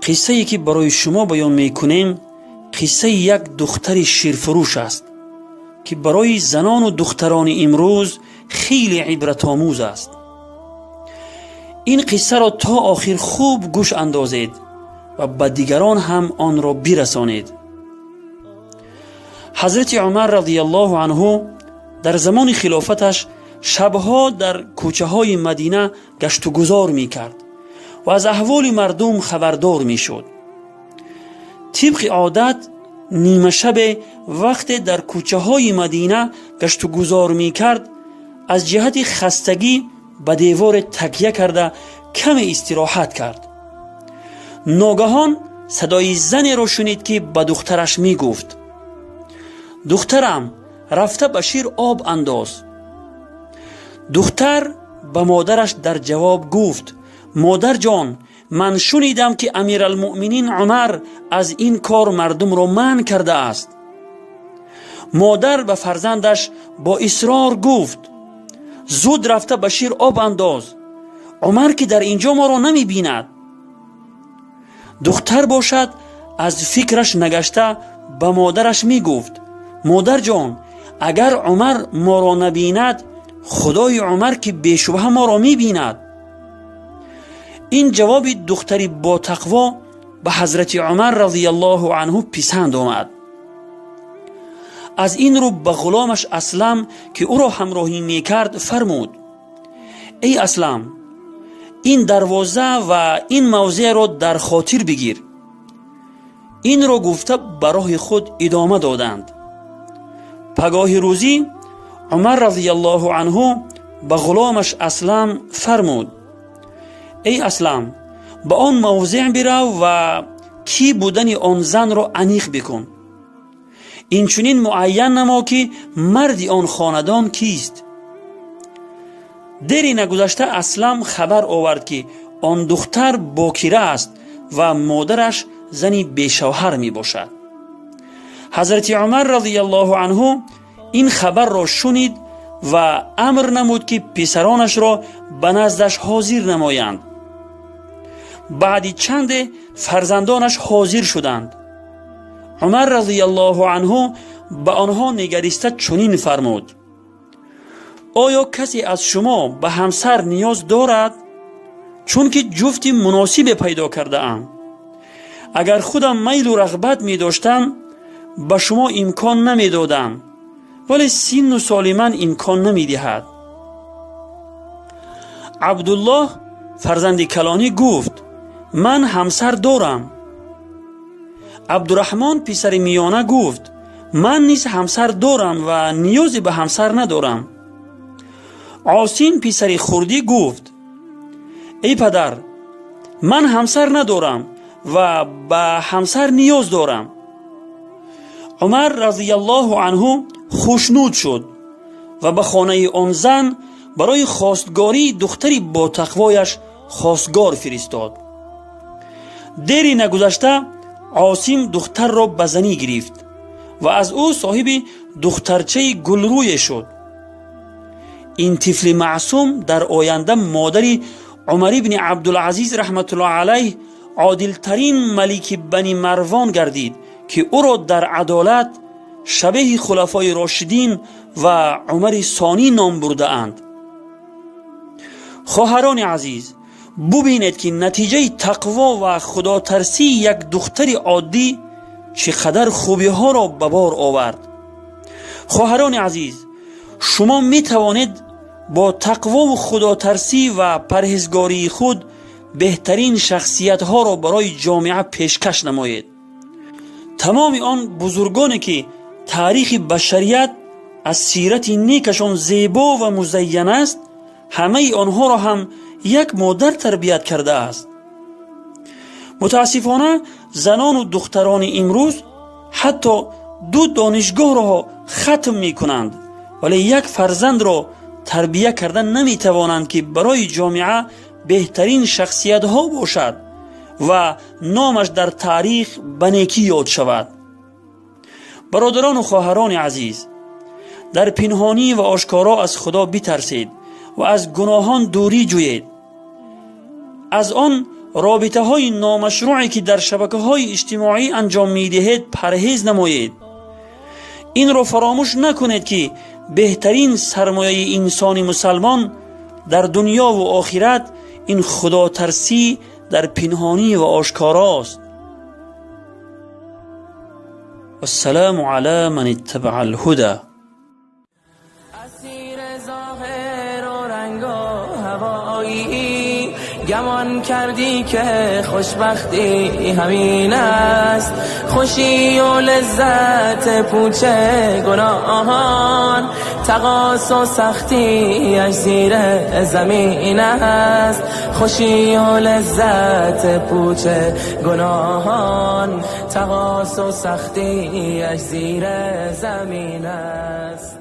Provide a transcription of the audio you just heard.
Қиссае ки барои шумо баён мекунем, қиссаи як духтари ширфурӯш аст, ки барои занону духтарони имрӯз хеле ибратомӯз аст. Ин қиссаро то охир хуб гӯш андозед ва ба дигарон ҳам онро бирасонед. Ҳазрати Умар разияллоҳу анҳу дар замони хилофаташ шабҳо дар кӯчаҳои Мадина гаштугузор мекард ва аз аҳволи мардум хабардор мешуд. Тибқи одат, нимашабе вақте дар кӯчаҳои Мадина гаштугузор мекард, аз ҷиҳати хастагӣ ба деворе такя карда каме истироҳат кард. Ногаҳон садои занеро шунид, ки ба духтараш мегуфт: «Духтарам, рафта ба шир об андоз». Духтар ба модараш дар ҷавоб гуфт: «Модарҷон, ман шунидам, ки Амиралмуъминин Умар аз ин кор мардумро манъ кардааст». Модар ба фарзандаш бо исрор гуфт: «Зуд рафта ба шир об андоз, Умар ки дар ин ҷо моро намебинад». Духтар бошад, аз фикраш нагашта ба модараш мегуфт: «Модарҷон, агар Умар моро набинад, Худои Умар ки бешубҳа моро мебинад». Ин ҷавоби духтари ботақво ба ҳазрати Умар разияллоҳу анҳу писанд омад. Аз ин рӯ ба ғуломаш Аслам, ки ӯро ҳамроҳӣ мекард, фармуд: «Эй Аслам, ин дарвоза ва ин мавзеъро дар хотир бигир». Инро гуфта, ба роҳи худ идома доданд. Пагоҳи рӯзӣ Умар разияллоҳу анҳу ба ғуломаш Аслам фармуд: «Эй Аслам, ба он мавзеъ бирав ва кӣ будани он занро аниқ бикун. Инчунин муайян намо, ки марди он хонадон кист». Дери нагузашта Аслам хабар овард, ки он духтар бокира аст ва модараш зани бешавҳар мебошад. Ҳазрати Умар разияллоҳу анҳу ин хабарро шунид ва амр намуд, ки писаронашро ба наздаш ҳозир намоянд. Баъди чанде фарзандонаш ҳозир шуданд. Умар разияллоҳу анҳу ба онҳо нигариста чунин фармуд: «Оё касе аз шумо ба ҳамсар ниёз дорад? Чунки ҷуфти муносибе пайдо кардаам. Агар худам майлу рағбат медоштам, ба шумо имкон намедодам, вале синну соли ман имкон намедиҳад». Абдуллоҳ, фарзанди калонӣ, гуфт: «Ман ҳамсар дорам». Абдураҳмон, писари миёна, гуфт: «Ман низ ҳамсар дорам ва ниёзе ба ҳамсар надорам». Осим, писари хурдӣ, гуфт: «Эй падар, ман ҳамсар надорам ва ба ҳамсар ниёз дорам». Умар разияллоҳу анҳу хушнуд шуд ва ба хонаи он зан барои хостгории духтари ботақвояш хостгор фиристод. Дери нагузашта Осим духтарро ба занӣ гирифт ва аз ӯ соҳиби духтарчаи гулрӯе шуд. Ин тифли маъсум дар оянда модари Умар ибни Абдулазиз раҳматуллоҳ алайҳ, одилтарин малики Бани Марвон гардид, ки ӯро дар адолат шабеҳи хулафои рошидин ва Умари Сонӣ ном бурдаанд. Хоҳарони азиз, бубинед, ки натиҷаи тақво ва худотарсии як духтари оддӣ чӣ қадар хубиҳоро ба бор овард. Хоҳарони азиз, шумо метавонед бо тақвову худотарсӣ ва парҳезгории худ беҳтарин шахсиятҳоро барои ҷомеа пешкаш намоед. Тамоми он бузургоне, ки таърихи башарият аз сирати некашон зебо ва музайян аст, ҳамаи онҳоро ҳам як модар тарбият кардааст. Мутаассифона, занону духтарони имрӯз ҳатто ду донишгоҳро хатм мекунанд, вале як фарзандро тарбия карда наметавонанд, ки барои ҷомеа беҳтарин шахсиятҳо бошад ва номаш дар таърих ба некӣ ёд шавад. Бародарону хоҳарони азиз, дар пинҳонӣ ва ошкоро аз Худо битарсед ва аз гуноҳон дурӣ ҷӯед. Аз он робитаҳои номашрӯъе ки дар шабакаҳои иҷтимоӣ анҷом медиҳед парҳез намоед. Инро фаромӯш накунед, ки беҳтарин сармояи инсони мусалмон дар дунёву охират ин худотарсӣ дар пинҳонӣ ва ошкорост. Вассалому ала ман иттабаа алҳуда. اسیر ظاهر و رنگ و هوایی، گمان کردی که خوشبختی همین است. خوشی و لذت پوچ گناهان، تقاص و سختیش زیر زمین است. خوشی و لذت پوچ گناهان، تقاص و سختیش زیر زمین است.